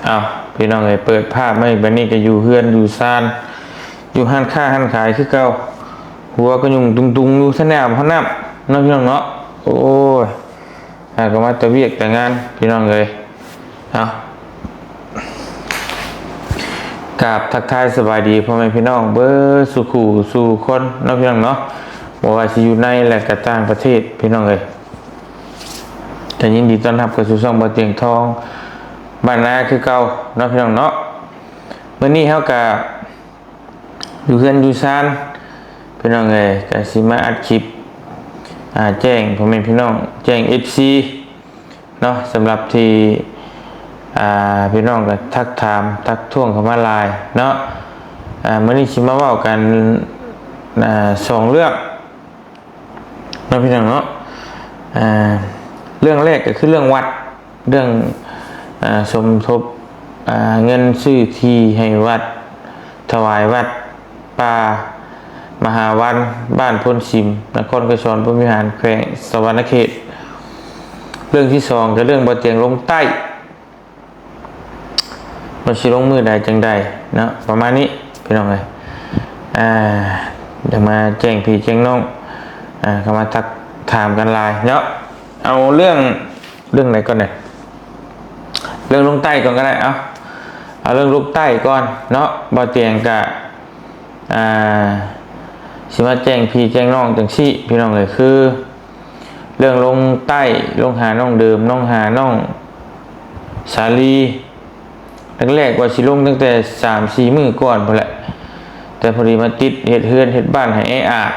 ເອົາ ພີ່ນ້ອງເອີຍ ເປີດພາບມາອີກ ບັດນີ້ກໍຢູ່ເຮືອນຢູ່ຊານ ຢູ່ຮ້ານຄ້າຮ້ານຂາຍຄືເກົ່າ ຫົວກໍຫຍຸ້ງຕຸງໆຢູ່ ທັນໄດ້ອາບນ້ຳເນາະ ພີ່ນ້ອງເນາະ. ໂອ້ຍ ຫາກໍມາແຕ່ວຽກແຕ່ງານ ພີ່ນ້ອງເອີຍ. ເອົາ ກາບທັກທາຍສະບາຍດີພໍ່ແມ່ພີ່ນ້ອງເບິດສູ່ຄູ່ສູ່ຄົນເນາະ ພີ່ນ້ອງເນາະ, ບໍ່ວ່າຊິຢູ່ໃນ ແລະ ກະຕ່າງປະເທດ ພີ່ນ້ອງເອີຍ. ກໍຍິນດີຕ້ອນຮັບເຂົ້າສູ່ຊ່ອງບ່າວຕຽງທອງບ້ານນາຄືເກົ່າເນາະ ພີ່ນ້ອງເນາະ. ມື້ນີ້ເຮົາກະຢູ່ເຮືອນຢູ່ຊານ ພີ່ນ້ອງເອີຍ, ກະຊິມາອັດຄລິບ ອາ ແຈ້ງພໍ່ແມ່ພີ່ນ້ອງ ແຈ້ງເອັຟຊີເນາະ, ສຳລັບທີ່ ອາ ພີ່ນ້ອງກໍທັກຖາມທັກທ້ວງເຂົ້າມາຫຼາຍເນາະ. ອາ ມື້ນີ້ຊິມາເວົ້າກັນ ອາ ສອງເລື່ອງ ເນາະ ພີ່ນ້ອງເນາະ. ເລື່ອງແລກກໍຄືເລື່ອງວັດ ເລື່ອງ ອາ ສົມທົບ ອາ ເງິນຊື້ທີ່ໃຫ້ວັດ ຖວາຍວັດປ່າມະຫາວັນ ບ້ານໂພນສິມ ນະຄອນໄກສອນພົມວິຫານ ແຂວງສະຫວັນນະເຂດ. ເລື່ອງທີສອງກໍເລື່ອງບ່າວຕຽງລົງໃຕ້ ວ່າຊິລົງມື້ໃດຈັ່ງໃດເນາະ ປະມານນີ້ ພີ່ນ້ອງເອີຍ. ອາ ຢາກມາແຈ້ງພີ່ແຈ້ງນ້ອງ ອາ ເຂົ້າມາທັກຖາມກັນຫຼາຍເນາະ. ເອົາເລື່ອງ ເລື່ອງໃດກ່ອນເດ ເລື່ອງລົງໃຕ້ກ່ອນກໍໄດ້. ເອົາ ເອົາເລື່ອງລົງໃຕ້ກ່ອນເນາະ. ບ່າວຕຽງກະ ອາ ຊິມາແຈ້ງພີ່ແຈ້ງນ້ອງຈັ່ງຊີ້ ພີ່ນ້ອງເອີຍ, ຄື ເລື່ອງລົງໃຕ້ ລົງຫານ້ອງເດີມ ນ້ອງຫານ້ອງສາລີ, ແລກໆວ່າຊິລົງຕັ້ງແຕ່ສາມສີ່ມື້ກ່ອນພຸ້ນແຫຼະ, ແຕ່ພໍດີມາຕິດເຮັດເຮືອນເຮັດບ້ານໃຫ້ແອອາດ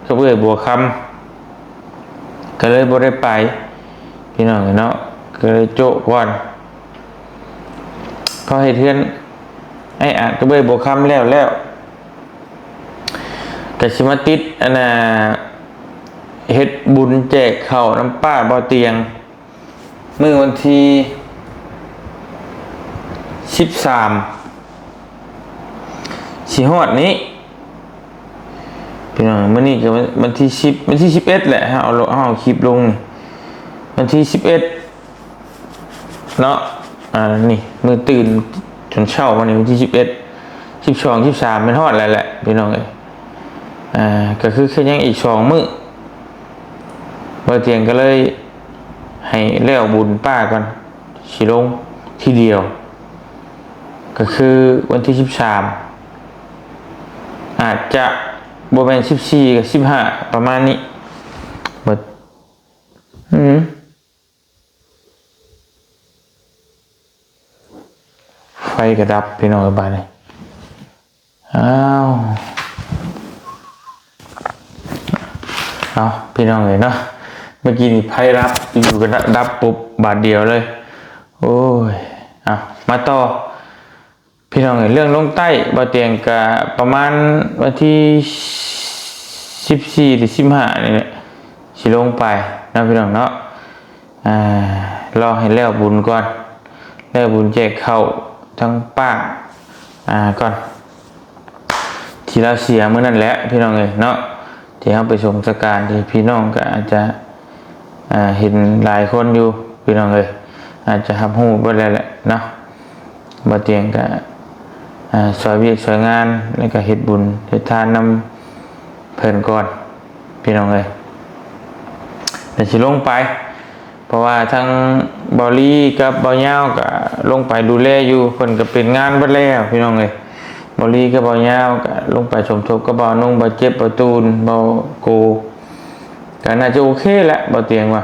ກັບເອື້ອຍບົວຄຳ ກໍເລີຍບໍ່ໄດ້ໄປ ພີ່ນ້ອງເອີຍເນາະ, ກໍເລີຍໂຈະກ່ອນ. ພໍເຮັດເຮືອນແອອາດກັບເອື້ອຍບົວຄຳແລ້ວ ແລ້ວ ກໍຊິມາຕິດ ອັນນ່າ ເຮັດບຸນແຈກເຂົ້ານຳປ້າບ່າວຕຽງ ມື້ວັນທີສິບສາມ ຊິຮອດນີ້ ພີ່ນ້ອງ. ມື້ນີ້ກໍວັນທີສິບ ວັນທີສິບເອັດແຫຼະ ເຮົາເອົາ ເຮົາເອົາຄລິບລົງນີ້ ວັນທີສິບເອັດ ເນາະ. ອາ ນີ້ມື້ຕື່ນຈົນເຊົ້າມານີ້ ວັນທີສິບເອັດ ສິບສອງ ສິບສາມ ແມ່ນຮອດແລ້ວແຫຼະ ພີ່ນ້ອງເອີຍ. ອາ ກໍຄື ຄືຍັງອີກສອງມື້ ບ່າວຕຽງກໍເລີຍໃຫ້ແລ້ວບຸນປ້າກ່ອນ ຊິລົງທີດຽວ ກໍຄືວັນທີສິບສາມ ອາດຈະບໍ່ແມ່ນສິບສີ່ ກໍສິບຫ້າ ປະມານນີ້. ອືມ ໄຟກໍດັບ ພີ່ນ້ອງເອີຍ ບາດນີ້. ອ້າວ ເອົາ ພີ່ນ້ອງເອີຍເນາະ, ເມື່ອກີ້ນີ້ໄຟດັບ ຢູ່ໆກໍດັບ ດັບປຸບບາດດຽວເລີຍ. ໂອ້ຍ ເອົາ ມາຕໍ່ ພີ່ນ້ອງເອີຍ. ເລື່ອງລົງໃຕ້ ບ່າວຕຽງກະປະມານວັນທີສິບສີ່ ຫຼື ສິບຫ້ານີ້ແຫຼະ ຊິລົງໄປເນາະ ພີ່ນ້ອງເນາະ. ອາ ລໍໃຫ້ແລ້ວບຸນກ່ອນ ແລ້ວບຸນແຈກເຂົ້າທັງປ້າ ອາ ກ່ອນ ທີ່ລາວເສຍມື້ນັ້ນແຫຼະ ພີ່ນ້ອງເອີຍເນາະ, ທີ່ເຮົາໄປສົ່ງສະການ ທີ່ພີ່ນ້ອງກໍອາດຈະ ອາ ເຫັນຫຼາຍຄົນຢູ່ ພີ່ນ້ອງເອີຍ, ອາດຈະຮັບຮູ້ເບິດແລ້ວແຫຼະເນາະ. ບ່າວຕຽງກໍ ອາ ຊ່ອຍວຽກຊ່ອຍງານ ແລ້ວກໍເຮັດບຸນເຮັດທານນຳເພິ່ນກ່ອນ ພີ່ນ້ອງເອີຍ ແລ້ວຊິລົງໄປ. ເພາະວ່າທັງບ່າວລີກັບບ່າວຍາວກໍລົງໄປດູແລຢູ່ ເພິ່ນກໍເປັນງານເບິດແລ້ວ ພີ່ນ້ອງເອີຍ. ບ່າວລີກັບບ່າວຍາວກໍລົງໄປສົມທົບກັບບ່າວນົງ ບ່າວເຈັບ ບ່າວຕູນ ບ່າວໂກ ກໍໜ້າຈະໂອເຄແຫຼະ ບ່າວຕຽງວ່າ.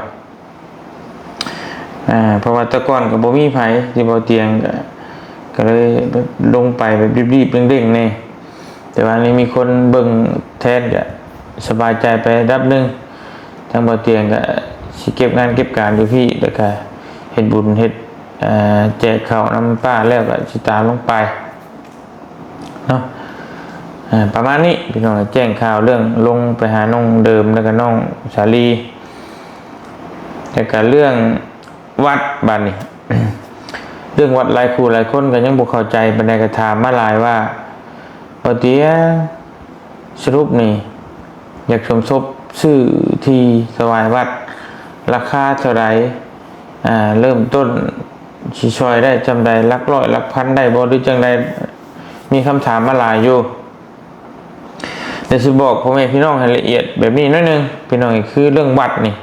ອາ ເພາະວ່າແຕ່ກ່ອນກໍບໍ່ມີໃຜ ທີ່ບ່າວຕຽງກໍ ກໍເລີຍລົງໄປແບບລີບໆເລັ່ງໆແດ່, ແຕ່ວ່ານີ້ມີຄົນເບິ່ງແທນກໍສະບາຍໃຈໄປລະດັບໜຶ່ງ. ທາງບ່າວຕຽງກໍຊິເກັບງານເກັບການຢູ່ພີ້ ແລ້ວກໍເຮັດບຸນເຮັດ ເອີ ແຈກເຂົ້ານຳປ້າແລ້ວກໍຊິຕາມລົງໄປ ເນາະ. ເອີ ປະມານນີ້ ພີ່ນ້ອງ, ແຈ້ງຂ່າວເລື່ອງລົງໄປຫານ້ອງເດີມ ແລ້ວກໍນ້ອງສາລີ ແລ້ວກໍເລື່ອງວັດ. ບາດນີ້ ເລື່ອງວັດ ຫຼາຍຄູ່ຫຼາຍຄົນກໍຍັງບໍ່ເຂົ້າໃຈປານໃດ ກໍຖາມມາຫຼາຍວ່າ ບ່າວຕຽງ ສະຫຼຸບນີ້ ຢາກສົມທົບຊື້ທີ່ຖວາຍວັດ ລາຄາເທົ່າໃດ? ອາ ເລີ່ມຕົ້ນ ຊິຊ່ອຍໄດ້ສ່ຳໃດ ຫຼັກຮ້ອຍ ຫຼັກພັນໄດ້ບໍ່ ຫຼືຈັ່ງໃດ? ມີຄຳຖາມມາຫຼາຍຢູ່. ດຽວຊິບອກພໍ່ແມ່ພີ່ນ້ອງໃຫ້ລະອຽດແບບນີ້ໜ້ອຍໜຶ່ງ ພີ່ນ້ອງເອີຍ ຄືເລື່ອງວັດນີ້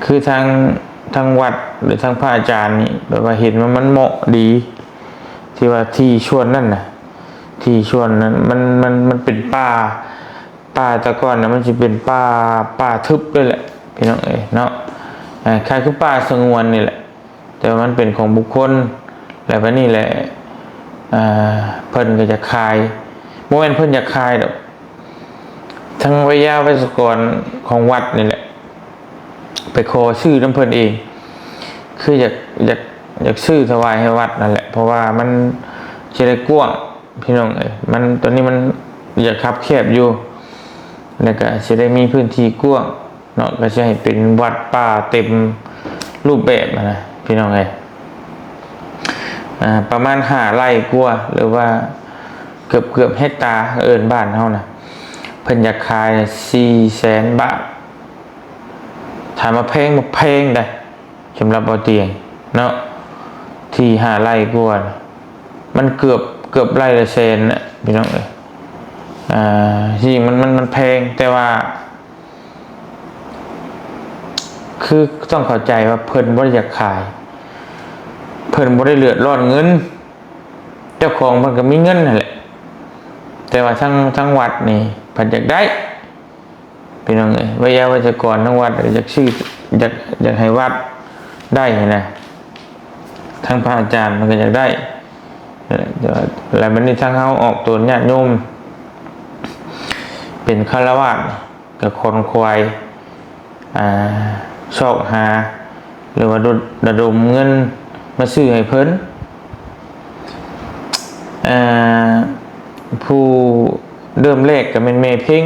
ຄືທາງ ທາງວັດ ຫຼືທາງພະອາຈານນີ້ ແບບວ່າເຫັນວ່າມັນເໝາະດີ ທີ່ວ່າທີ່ສ່ວນນັ້ນນະ ທີ່ສ່ວນນັ້ນ ມັນ ມັນ ມັນເປັນປ່າ ປ່າແຕ່ກ່ອນນະ ມັນຊິເປັນປ່າ ປ່າທຶບເລີຍແຫຼະ ພີ່ນ້ອງເອີຍເນາະ. ອາ ຄ້າຍຄືປ່າສະຫງວນນີ້ແຫຼະ ແຕ່ວ່າມັນເປັນຂອງບຸກຄົນ ແລ້ວບາດນີ້ແຫຼະ ອາ ເພິ່ນກໍຢາກຂາຍ ບໍ່ແມ່ນເພິ່ນຢາກຂາຍດອກ ທາງໄວຍາໄວສະກອນຂອງວັດນີ້ແຫຼະ ໄປຂໍຊື້ນຳເພິ່ນເອງ ຄືຢາກ ຢາກ ຢາກຊື້ຖວາຍໃຫ້ວັດນັ້ນແຫຼະ ເພາະວ່າມັນຊິໄດ້ກວ້າງ ພີ່ນ້ອງເອີຍ ມັນ ຕອນນີ້ມັນຢາກຄັບແຄບຢູ່ ແລ້ວກໍຊິໄດ້ມີພື້ນທີ່ກວ້າງເນາະ ກໍຊິໃຫ້ເປັນວັດປ່າເຕັມຮູບແບບຫັ້ນນະ ພີ່ນ້ອງເອີຍ. ອາ ປະມານຫ້າໄຮ່ກວ່າ ຫຼືວ່າເກືອບໆເຮັກຕາ ເອີ້ນບ້ານເຮົານະ ເພິ່ນຢາກຂາຍສີ່ແສນບາດ. ຖາມວ່າແພງບໍ່? ແພງໃດ໋ ສຳລັບບໍ່ຕຽງເນາະ ທີ່ຫ້າໄຮ່ກວ່າ ມັນເກືອບ ເກືອບໄຮ່ລະແສນນະ ພີ່ນ້ອງເອີຍ. ອາ ທີ່ມັນ ມັນ ມັນແພງ ແຕ່ວ່າ ຄືຕ້ອງເຂົ້າໃຈວ່າເພິ່ນບໍ່ໄດ້ຢາກຂາຍ ເພິ່ນບໍ່ໄດ້ເດືອດຮ້ອນເງິນ ເຈົ້າຂອງເພິ່ນກໍມີເງິນຫັ້ນແຫຼະ ແຕ່ວ່າທາງ ທາງວັດນີ້ເພິ່ນຢາກໄດ້ ພີ່ນ້ອງເອີຍ. ໄວຍາໄວສະກອນທາງວັດກໍຢາກຊື້ ຢາກ ຢາກໃຫ້ວັດໄດ້ຫັ້ນນະ ທາງພະອາຈານເພິ່ນກໍຢາກໄດ້ ແລ້ວບັດນີ້ທາງເຮົາອອກຕົນຍາດໂຍມເປັນຄາລະວາດ ກໍຂົນຂວາຍ ອາ ຊອກຫາ ຫຼືວ່າລະ ລະດົມເງິນມາຊື້ໃຫ້ເພິ່ນ. ອາ ຜູ້ເລີ່ມແລກກໍແມ່ນແມ່ເພັງ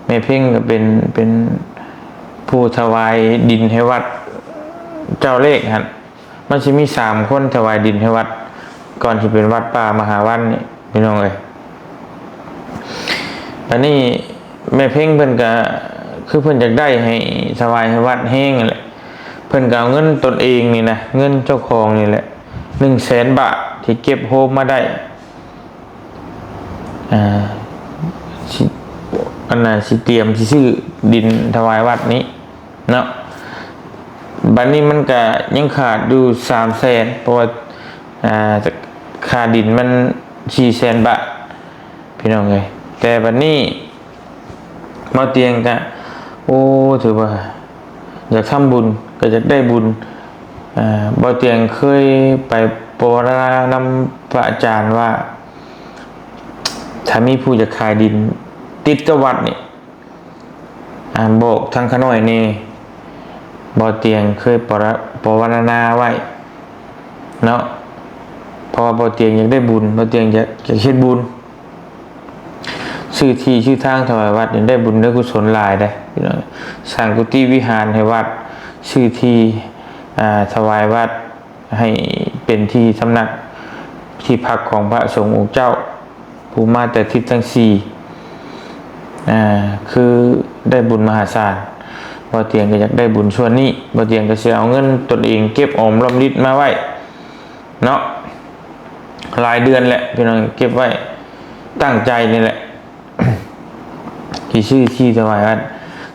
ແມ່ເພັງກໍເປັນ ເປັນຜູ້ຖວາຍດິນໃຫ້ວັດເຈົ້າແລກຫັ້ນ. ມັນຊິມີສາມຄົນຖວາຍດິນໃຫ້ວັດ ກ່ອນຊິເປັນວັດປ່າມະຫາວັນນີ້ ພີ່ນ້ອງເອີຍ. ບາດນີ້ແມ່ເພັງເພິ່ນກະ ຄືເພິ່ນຢາກໄດ້ໃຫ້ ຖວາຍໃຫ້ວັດແຮງຫັ້ນແຫຼະ ເພິ່ນກະເອົາເງິນຕົນເອງນີ້ນະ ເງິນເຈົ້າຂອງນີ້ແຫຼະ ໜຶ່ງແສນບາດ ທີ່ເກັບໂຮມມາໄດ້ ອາ ຊິ ອັນນ່າ ຊິຕຽມຊິຊື້ດິນຖວາຍວັດນີ້ເນາະ. ບັດນີ້ມັນກະຍັງຂາດຢູ່ສາມແສນ ເພາະວ່າ ອາ ຄ່າດິນມັນສີ່ແສນບາດ ພີ່ນ້ອງເອີຍ. ແຕ່ບັດນີ້ ບໍ່ຕຽງກະ ໂອ້ ຖືວ່າຢາກທຳບຸນ ກໍຢາກໄດ້ບຸນ. ອາ ບໍ່ຕຽງເຄີຍໄປປະວາລະນານຳພະອາຈານວ່າ ຖ້າມີຜູ້ຢາກຂາຍດິນຕິດກັບວັດນີ້ ອາ ບອກທາງຂ້ານ້ອຍແດ່. ບໍ່ຕຽງເຄີຍປະ ປະວາລະນາໄວ້ເນາະ ເພາະວ່າບໍ່ຕຽງຢາກໄດ້ບຸນ ບໍ່ຕຽງຢາກ ຢາກເຮັດບຸນ. ຊື້ທີ່ຊື້ທາງຖວາຍວັດນີ້ໄດ້ບຸນໄດ້ກຸສົນຫຼາຍເດ້ ພີ່ນ້ອງ. ສ້າງກຸຕິວິຫານໃຫ້ວັດ ຊື້ທີ່ ອາ ຖວາຍວັດ ໃຫ້ເປັນທີ່ສຳນັກທີ່ພັກຂອງພະສົງອົງເຈົ້າ ຜູ້ມາແຕ່ທິດທັງສີ່ ອາ ຄືໄດ້ບຸນມະຫາສານ. ບໍ່ຕຽງກໍຢາກໄດ້ບຸນສ່ວນນີ້ ບໍ່ຕຽງກໍຊິເອົາເງິນຕົນເອງເກັບອອມລອມລິດມາໄວ້ ເນາະ ຫຼາຍເດືອນແຫຼະ ພີ່ນ້ອງ ເກັບໄວ້ ຕັ້ງໃຈນີ້ແຫຼະ ຊິຊື້ທີ່ຖວາຍວັດ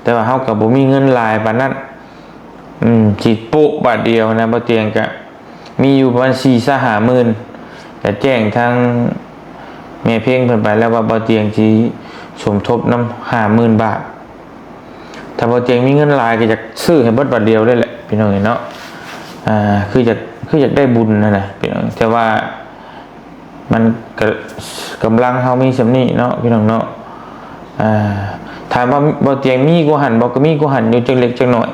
ແຕ່ວ່າເຮົາກໍບໍ່ມີເງິນຫຼາຍປານນັ້ນ ອືມ ຊິໂປະບາດດຽວນະ. ບໍ່ຕຽງກະມີຢູ່ປະມານສີ່ສາມໝື່ນ ກະແຈ້ງທາງແມ່ເພັງເພິ່ນໄປແລ້ວວ່າ ບໍ່ຕຽງຊິສົມທົບນຳຫ້າໝື່ນບາດ. ຖ້າບໍ່ຕຽງມີເງິນຫຼາຍກໍຢາກຊື້ໃຫ້ເບິດບາດດຽວເລີຍແຫຼະ ພີ່ນ້ອງເອີຍເນາະ. ອາ ຄືຢາກ ຄືຢາກໄດ້ບຸນຫັ້ນນະ ພີ່ນ້ອງ ແຕ່ວ່າມັນກໍກຳລັງເຮົາມີສ່ຳນີ້ເນາະ ພີ່ນ້ອງເນາະ. ອາ ຖາມວ່າບໍ່ຕຽງມີກວ່າຫັ້ນບໍ່? ກໍມີກວ່າຫັ້ນຢູ່ຈັກເລັກຈັກໜ້ອຍ.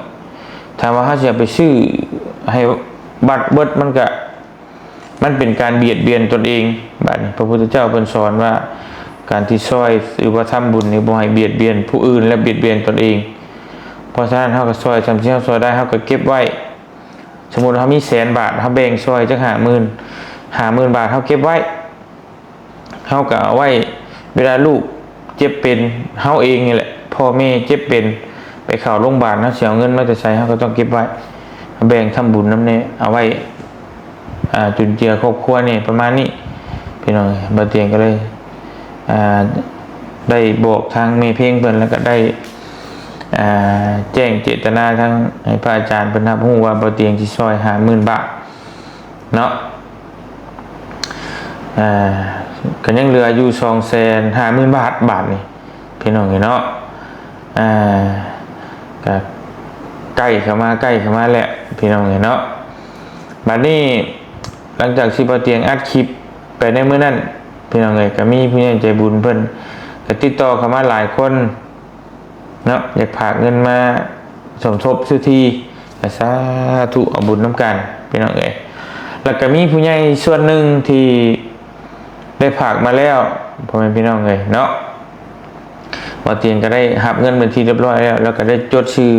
ຖ້າວ່າເຮົາຊິເອົາໄປຊື້ໃຫ້ບັດເບິດ ມັນກະ ມັນເປັນການບຽດບຽນຕົນເອງ. ບາດນີ້ພະພຸດທະເຈົ້າເພິ່ນສອນວ່າ ການທີ່ຊ່ອຍ ຫຼືວ່າທຳບຸນນີ້ ບໍ່ໃຫ້ບຽດບຽນຜູ້ອື່ນ ແລະ ບຽດບຽນຕົນເອງ. ເພາະສະນັ້ນ ເຮົາກໍຊ່ອຍສ່ຳທີ່ເຮົາຊ່ອຍໄດ້ ເຮົາກໍເກັບໄວ້. ສົມມຸດເຮົາມີແສນບາດ ເຮົາແບ່ງຊ່ອຍຈັກຫ້າໝື່ນ ຫ້າໝື່ນບາດ ເຮົາເກັບໄວ້. ເຮົາກໍເອົາໄວ້ເວລາລູກເຈັບເປັນ ເຮົາເອງນີ້ແຫຼະ ພໍ່ແມ່ເຈັບເປັນ ໄປເຂົ້າໂຮງບານ ເຮົາຊິເອົາເງິນມາແຕ່ໃສ ເຮົາກໍຕ້ອງເກັບໄວ້. ແບ່ງທຳບຸນນຳແດ່ ເອົາໄວ້ ອ່າ ຈຸນເຈືອຄອບຄົວແດ່ ປະມານນີ້ ພີ່ນ້ອງເອີຍ. ບ່າວຕຽງກໍເລີຍ ອ່າ ໄດ້ບອກທາງແມ່ເພັງເພິ່ນ ແລ້ວກໍໄດ້ ອ່າ ແຈ້ງເຈດຕະນາທາງໃຫ້ພະອາຈານເພິ່ນຮັບຮູ້ວ່າ ບ່າວຕຽງຊິຊ່ອຍຫ້າໝື່ນບາດເນາະ. ອ່າ ກໍຍັງເຫຼືອຢູ່ສອງແສນຫ້າໝື່ນບາດ ບາດນີ້ ພີ່ນ້ອງເອີຍເນາະ. ອ່າ ກໍໃກ້ເຂົ້າມາ ໃກ້ເຂົ້າມາແລ້ວ ພີ່ນ້ອງເອີຍເນາະ. ບາດນີ້ ຫຼັງຈາກທີ່ບ່າວຕຽງອັດຄລິບໄປໃນມື້ນັ້ນ ພີ່ນ້ອງເອີຍ ກໍມີຜູ້ໃຫຍ່ໃຈບຸນເພິ່ນກໍຕິດຕໍ່ເຂົ້າມາຫຼາຍຄົນເນາະ ຢາກຝາກເງິນມາສົມທົບສຸທີ ກໍສາທຸ ເອົາບຸນນຳກັນ ພີ່ນ້ອງເອີຍ. ແລ້ວກໍມີຜູ້ໃຫຍ່ສ່ວນໜຶ່ງທີ່ໄດ້ຝາກມາແລ້ວ ພໍ່ແມ່ພີ່ນ້ອງເອີຍເນາະ. ບ່າວຕຽງກໍໄດ້ຮັບເງິນເປັນທີ່ຮຽບຮ້ອຍແລ້ວ ແລ້ວກໍໄດ້ຈົດຊື່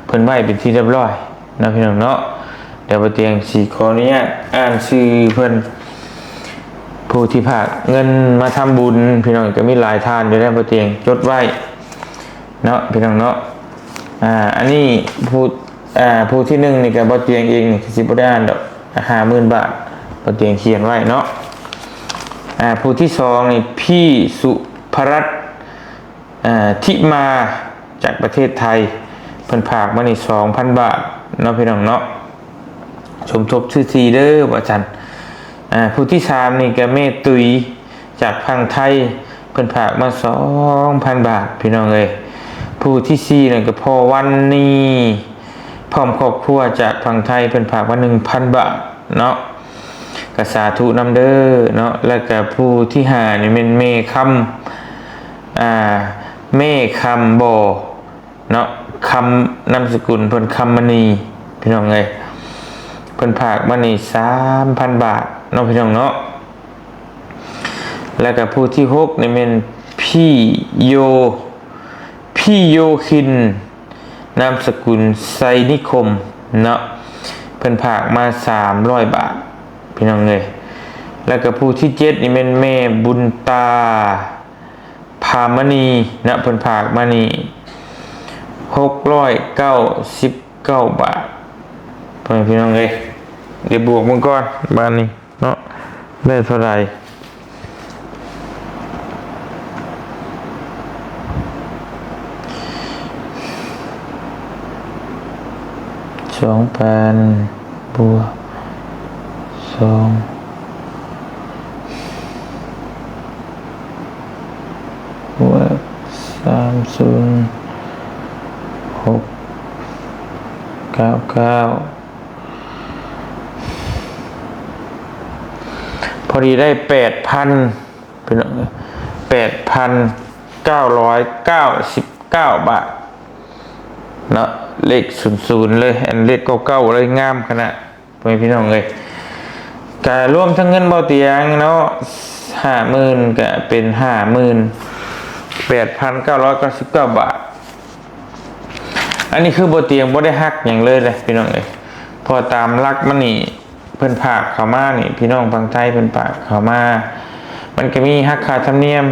ເພິ່ນໄວ້ເປັນທີ່ຮຽບຮ້ອຍເນາະ ພີ່ນ້ອງເນາະ. ດຽວບ່າວຕຽງຊິຂໍອະນຸຍາດອ່ານຊື່ເພິ່ນ ຜູ້ທີ່ຝາກເງິນມາທຳບຸນ ພີ່ນ້ອງ ກໍມີຫຼາຍທ່ານຢູ່ແລ້ວ ບ່າວຕຽງຈົດໄວ້ເນາະ ພີ່ນ້ອງເນາະ. ອ່າ ອັນນີ້ຜູ້ ອ່າ ຜູ້ທີໜຶ່ງນີ້ກໍບ່າວຕຽງເອງນີ້ກໍຊິບໍ່ໄດ້ອ່ານດອກ ຫ້າໝື່ນບາດ ບ່າວຕຽງຂຽນໄວ້ເນາະ. ອ່າ ຜູ້ທີສອງນີ້ ພີ່ສຸພະລັດ ເອີ ທິມາ ຈາກປະເທດໄທ ເພິ່ນຝາກມານີ້ສອງພັນບາດເນາະ ພີ່ນ້ອງເນາະ. ສົມທົບຊື່ສີ່ເດີວ່າຊັ້ນ. ອ່າ ຜູ້ທີສາມນີ້ກໍແມ່ຕຸ້ຍຈາກຝັ່ງໄທ ເພິ່ນຝາກມາສອງພັນບາດ ພີ່ນ້ອງເອີຍ. ຜູ້ທີສີ່ນັ້ນກໍພໍ່ວັນນີ ພ້ອມຄອບຄົວຈາກຝັ່ງໄທ ເພິ່ນຝາກມາໜຶ່ງພັນບາດເນາະ ກໍສາທຸນຳເດີເນາະ. ແລ້ວກໍຜູ້ທີຫ້ານີ້ແມ່ນແມ່ຄຳ ອ່າ ແມ່ຄຳບໍ່ເນາະ ຄຳ ນາມສະກຸນເພິ່ນຄຳມະນີ ພີ່ນ້ອງເອີຍ ເພິ່ນຝາກມານີ້ສາມພັນບາດເນາະ ພີ່ນ້ອງເນາະ. ແລ້ວກໍຜູ້ທີຫົກນີ້ແມ່ນພີ່ໂຍ ພີ່ໂຍຄິນ ນາມສະກຸນໄຊນິຄົມເນາະ ເພິ່ນຝາກມາສາມຮ້ອຍບາດ ພີ່ນ້ອງເອີຍ. ແລ້ວກໍຜູ້ທີເຈັດນີ້ແມ່ນແມ່ບຸນຕາ ພາມະນີເນາະ ເພິ່ນຝາກມານີ້ຫົກຮ້ອຍເກົ້າສິບເກົ້າບາດ ພໍ່ແມ່ພີ່ນ້ອງເອີຍ. ດຽວບວກເບິ່ງກ່ອນບາດນີ້ເນາະ ໄດ້ເທົ່າໃດ? ສອງພັນບວກສອງ ບວກສາມສູນຫົກເກົ້າເກົ້າ ພໍດີໄດ້ແປດພັນ ພີ່ນ້ອງເອີຍ ແປດພັນເກົ້າຮ້ອຍເກົ້າສິບເກົ້າບາດເນາະ. ເລກສູນໆເລີຍ ອັນເລກເກົ້າເກົ້າເລີຍ ງາມຂະໜາດ ພໍ່ແມ່ພີ່ນ້ອງເອີຍ. ກະລວມທັງເງິນເບົາຕຽງເນາະ ຫ້າໝື່ນ ກະເປັນຫ້າໝື່ນແປດພັນເກົ້າຮ້ອຍເກົ້າສິບເກົ້າບາດ. ອັນນີ້ຄືເບົາຕຽງບໍ່ໄດ້ຫັກຫຍັງເລີຍເດ້ພີ່ນ້ອງເອີຍ ເພາະຕາມຫຼັກມັນນີ້ ເພິ່ນຝາກເຂົ້າມານີ້ ພີ່ນ້ອງຝັ່ງໄທເພິ່ນຝາກເຂົ້າມາ ມັນກະມີຫັກຄ່າທຳນຽມ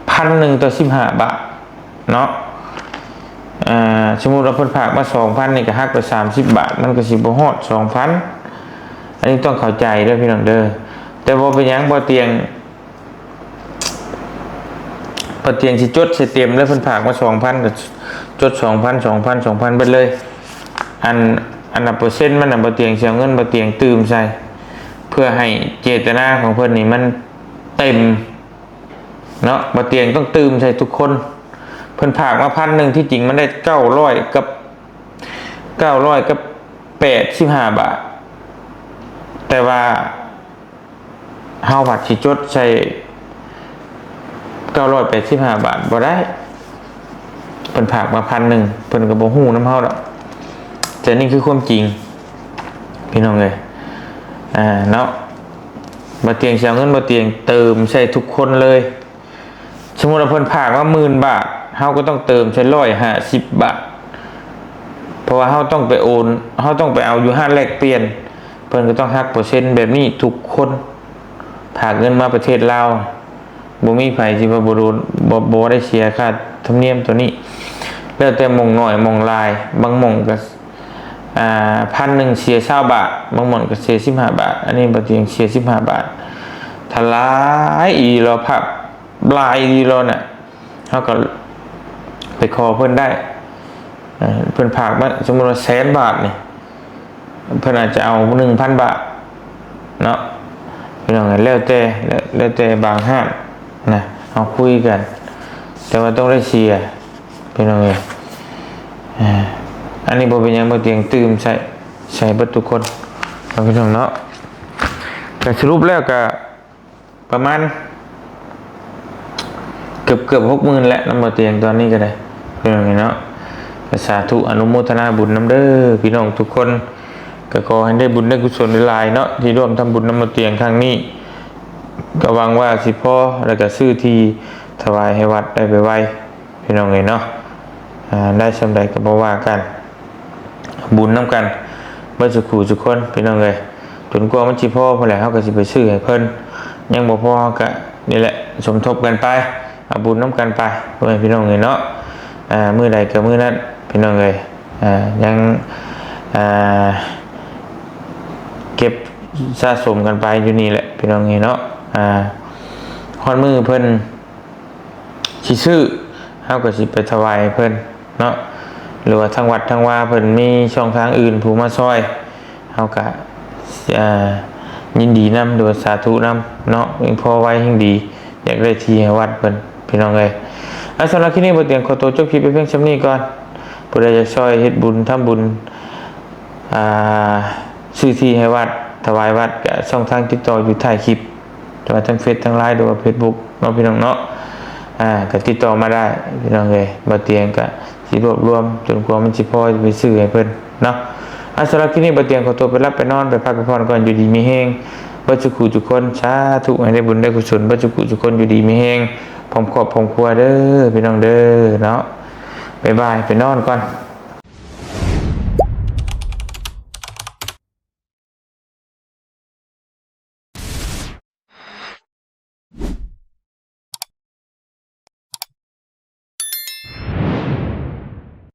ພັນໜຶ່ງຕໍ່ສິບຫ້າບາດເນາະ. ເອີ ສົມມຸດວ່າເພິ່ນຝາກມາສອງພັນນີ້ ກະຫັກໄປສາມສິບບາດ ມັນກະຊິບໍ່ຮອດສອງພັນ. ອັນນີ້ຕ້ອງເຂົ້າໃຈເດີພີ່ນ້ອງເດີ. ແຕ່ບໍ່ເປັນຫຍັງ ເບົາຕຽງ ເບົາຕຽງຊິຈົດໃສ່ເຕັມເລີຍ ເພິ່ນຝາກມາສອງພັນ ກໍຈົດສອງພັນ ສອງພັນ ສອງພັນເບິດເລີຍ. ອັນ ອັນນັ້ນເປີເຊັນມັນນະ ເບົາຕຽງຊິເອົາເງິນເບົາຕຽງຕື່ມໃສ່ ເພື່ອໃຫ້ເຈດຕະນາຂອງເພິ່ນນີ້ມັນເຕັມເນາະ. ເບົາຕຽງຕ້ອງຕື່ມໃສ່ທຸກຄົນ. ເພິ່ນຝາກມາພັນໜຶ່ງ ທີ່ຈິງມັນໄດ້ເກົ້າຮ້ອຍກັບ ເກົ້າຮ້ອຍກັບແປດສິບຫ້າບາດ ແຕ່ວ່າ ເຮົາພັດຊິຈົດໃສ່ເກົ້າຮ້ອຍແປດສິບຫ້າບາດບໍ່ໄດ້. ເພິ່ນຝາກມາພັນໜຶ່ງ ເພິ່ນກໍບໍ່ຮູ້ນຳເຮົາດອກ. ແຕ່ນີ້ຄືຄວາມຈິງ ພີ່ນ້ອງເອີຍ ອ່າ ເນາະ. ເບົາຕຽງຊິເອົາເງິນເບົາຕຽງເຕີມໃສ່ທຸກຄົນເລີຍ. ສົມມຸດວ່າເພິ່ນຝາກມາໝື່ນບາດ ເຮົາກໍຕ້ອງເຕີມໃສ່ຮ້ອຍຫ້າສິບບາດ ເພາະວ່າເຮົາຕ້ອງໄປໂອນ ເຮົາຕ້ອງໄປເອົາຢູ່ຮ້ານແລກປ່ຽນ ເພິ່ນກໍຕ້ອງຫັກເປີເຊັນແບບນີ້ທຸກຄົນ. ຝາກເງິນມາປະເທດລາວ ບໍ່ມີໃຜທີ່ວ່າບໍ່ໂດນ ບໍ່ ບໍ່ໄດ້ເສຍຄ່າທຳນຽມຕົວນີ້. ແລ້ວແຕ່ໝ່ອງໜ້ອຍໝ່ອງຫຼາຍ ບາງໝ່ອງກໍ ອ່າ ພັນໜຶ່ງເສຍຊາວບາດ, ບາງບ່ອນກໍເສຍສິບຫ້າບາດ, ອັນນີ້ບໍ່ຕຽງເສຍສິບຫ້າບາດ. ຖ້າຫຼາຍອີ່ຫຼໍພາບຫຼາຍອີ່ຫຼໍນະ ເຮົາກໍໄປຂໍເພິ່ນໄດ້. ເອີ ເພິ່ນຝາກມາ ສົມມຸດວ່າແສນບາດນີ້ ເພິ່ນອາດຈະເອົາໜຶ່ງພັນບາດເນາະ ພີ່ນ້ອງເອີຍ. ແລ້ວແຕ່ ແລ້ວ ແລ້ວແຕ່ບາງຮ້ານນະ ເຮົາຄຸຍກັນ ແຕ່ວ່າຕ້ອງໄດ້ເສຍ ພີ່ນ້ອງເອີຍ. ເອີ ອັນນີ້ບໍ່ເປັນຫຍັງ ບໍ່ຕຽງຕື່ມໃສ່ ໃສ່ເບິດທຸກຄົນເນາະ ພີ່ນ້ອງເນາະ. ກໍສະຫຼຸບແລ້ວກໍ ປະມານເກືອບໆຫົກໝື່ນແຫຼະ ນຳບໍ່ຕຽງຕອນນີ້ກໍໄດ້ ພີ່ນ້ອງເອີຍເນາະ. ກໍສາທຸອະນຸໂມທະນາບຸນນຳເດີພີ່ນ້ອງທຸກຄົນ. ກໍຂໍໃຫ້ໄດ້ບຸນໄດ້ກຸສົນຫຼາຍໆເນາະ ທີ່ຮ່ວມທຳບຸນນຳບໍ່ຕຽງຄັ້ງນີ້. ກໍຫວັງວ່າຊິພໍ ແລ້ວກໍຊື້ທີ່ຖວາຍໃຫ້ວັດໄດ້ໄວໆ ພີ່ນ້ອງເອີຍເນາະ. ອ່າ ໄດ້ສ່ຳໃດກໍບໍ່ວ່າກັນ ບຸນນຳກັນເບິດສູ່ຄູ່ສູ່ຄົນ ພີ່ນ້ອງເອີຍ. ຈົນກວ່າມັນຊິພໍພຸ້ນແຫຼະ ເຮົາກໍຊິໄປຊື້ໃຫ້ເພິ່ນ, ຍັງບໍ່ພໍເຮົາກໍນີ້ແຫຼະ ສົມທົບກັນໄປ ເອົາບຸນນຳກັນໄປ ພໍ່ແມ່ພີ່ນ້ອງເອີຍເນາະ. ອ່າ ມື້ໃດກໍມື້ນັ້ນ ພີ່ນ້ອງເອີຍ. ອ່າ ຍັງ ອ່າ ເກັບສະສົມກັນໄປຢູ່ນີ້ແຫຼະ ພີ່ນ້ອງເອີຍເນາະ. ອ່າ ຮອດມື້ເພິ່ນ ຊິຊື້ ເຮົາກໍຊິໄປຖວາຍໃຫ້ເພິ່ນເນາະ ຫຼືວ່າທາງວັດທາງວາເພິ່ນມີຊ່ອງທາງອື່ນຜູ້ມາຊ່ອຍ ເຮົາກໍ ເອີ ຍິນດີນຳ ຫຼືວ່າສາທຸນຳເນາະ. ເພາະໄວແຮ່ງດີ ຢາກໄດ້ທີ່ໃຫ້ວັດເພິ່ນ ພີ່ນ້ອງເອີຍ. ເອົາ ສຳລັບຄລິບນີ້ ບໍ່ຕຽງຂໍຕົວຈົບຄລິບໄປພຽງສ່ຳນີ້ກ່ອນ. ຜູ້ໃດຢາກຊ່ອຍເຮັດບຸນທຳບຸນ ອ່າ ຊື້ທີ່ໃຫ້ວັດ ຖວາຍວັດ ກໍຊ່ອງທາງຕິດຕໍ່ຢູ່ທ້າຍຄລິບ ຫຼືວ່າທາງເຟສ ທາງໄລນ໌ ຫຼືວ່າເຟສບຸກເນາະ ພີ່ນ້ອງເນາະ. ອ່າ ກໍຕິດຕໍ່ມາໄດ້ ພີ່ນ້ອງເອີຍ. ບໍ່ຕຽງກໍຊິລວບລວມຈົນກວ່າມັນຊິພໍ ຈະໄປຊື້ໃຫ້ເພິ່ນເນາະ. ອ່າ ສຳລັບຄລິບນີ້ ບໍ່ຕຽງຂໍຕົວໄປຫຼັບໄປນອນ ໄປພັກໄປຜ່ອນກ່ອນ. ຢູ່ດີມີແຮງເບິດສູ່ຄູ່ສູ່ຄົນ ສາທຸ ໃຫ້ໄດ້ບຸນໄດ້ກຸສົນເບິດສູ່ຄູ່ສູ່ຄົນ ຢູ່ດີມີແຮງ ພ້ອມຄອບພ້ອມຄົວເດີ ພີ່ນ້ອງເດີເນາະ. ບາຍບາຍ ໄປນອນກ່ອນ.